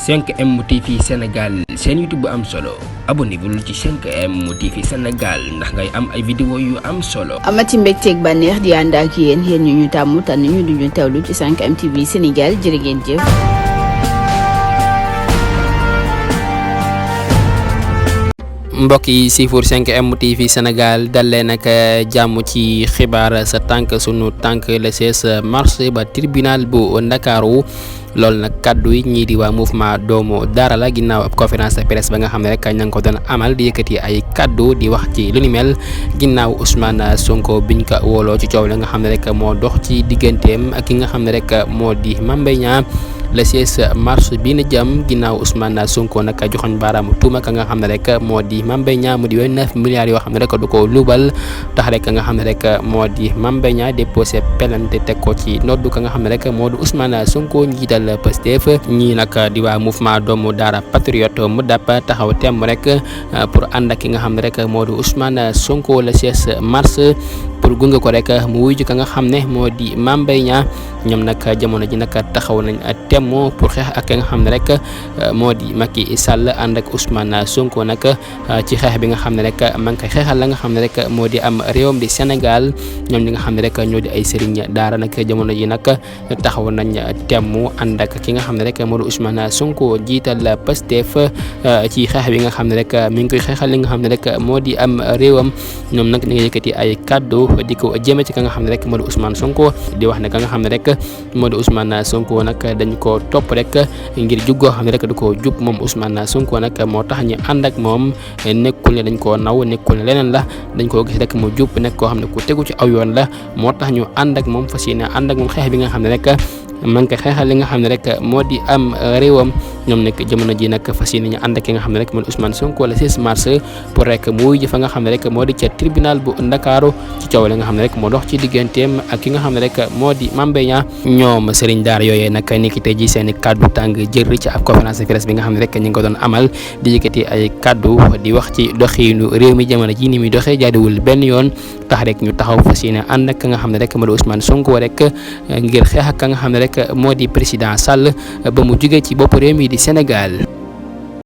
5M TV Sénégal seen YouTube bu am solo abonnez-vous ci 5M TV Sénégal ndax ngay am ay vidéo yu am solo. amati mbégteeg bànneex di ànd ak yéen ñu tàmm tànn ñu duñu teewlu ci 5M TV Sénégal jërë ngeen jëf. mbokk yi siifur 5M TV Sénégal dal leen ak jàmm ci xibaar sa tànk sunu tànk le 16 mars ba tribunal bu Ndakaaru loolu nag kaddu yi ñii di waa mouvement doomu daara la ginnaaw ab conférence de presse ba nga xam ne rek ña ngi ko doon amal di yëkkati ay kaddu di wax ci lu ni mel ginnaaw Ousmane Sonko biñ ko wooloo ci coow la nga xam ne rek moo dox ci digganteem ak ki nga xam ne rek moo di Mame Mbaye Niang le 16 mars bi na jëm ginnaaw Ousmane Sonko nag joxoñ baaraamu tuuma ka nga xam ne rek moo di Mame Mbaye Niang mu di 9 milliards yoo xam ne rek du ko luubal tax rek nga xam ne rek moo di Mame Mbaye Niang déposé plainte teg ko ci noddu ka nga xam ne rek moo di Ousmane Sonko njiital Pastef ñii nag di waa mouvement doomu daara patriote mu dàpp taxaw temm rek pour ànd ak ki nga xam ne rek moo di Ousmane Sonko le 16 mars pour gunge ko rek mu wuyu ji ka nga xam ne moo di Mame Mbaye Niang ñoom nag jamono ji nag taxaw nañ temm pour xeex ak ki nga xam ne rek moo di Macky Sall ànd ak Ousmane Sonko nag ci xeex bi nga xam ne rek ma ngi koy xeexal la nga xam ne rek moo di am réewam di Sénégal ñoom ñi nga xam ne rek ñoo di ay sëriñ daara nag jamono ji nag taxaw nañ temm ànd ak ki nga xam ne rek moo di Ousmane Sonko jiital Pastef ci xeex bi nga xam ne rek mi ngi koy xeexal li nga xam ne rek moo di am réewam ñoom nag ñu ngi yëkkati ay kaddu di ko jëme ci ka nga xam ne rek moo di Ousmane Sonko di wax ne ka nga xam ne rek moo di Ousmane Sonko nag dañ ko topp rek ngir juggoo xam ne rek du ko jub moom Ousmane Sonko nag moo tax ñu ànd ak moom nekkul ne dañ koo naw nekkul ne leneen la dañ koo gis rek mu jub nekk koo xam ne ku tegu ci aw yoon la moo tax ñu ànd ak moom fas yéene ànd ak moom xeex bi nga xam ne rek man ko xeexal li nga xam ne rek moo di am réewam ñoom nag jamono ji nag fas yéene ñu ànd ak ki nga xam ne rek moo di Ousmane Sonko le 16 mars pour rek mu wuyu ji fa nga xam ne rek moo di ca tribunal bu Ndakaaru ci coow li nga xam ne rek moo dox ci digganteem ak ki nga xam ne rek moo di Mame Mbaye Niang ñoom sëriñ daara yooyee nag ni ki tey ji seen i kaddu tàng jër ci ab conférence de presse bi nga xam ne rek ñu ngi ko doon amal di yëkkati ay kaddu di wax ci doxiinu réew mi jamono ji ni muy doxee jaaduwul benn yoon tax rek ñu taxaw fas yéene ànd ak ka nga xam ne rek moo di Ousmane Sonko rek ngir xeex ak ka nga xam ne rek moo di président Sall ba mu jógee ci bopp réew mi di Sénégal.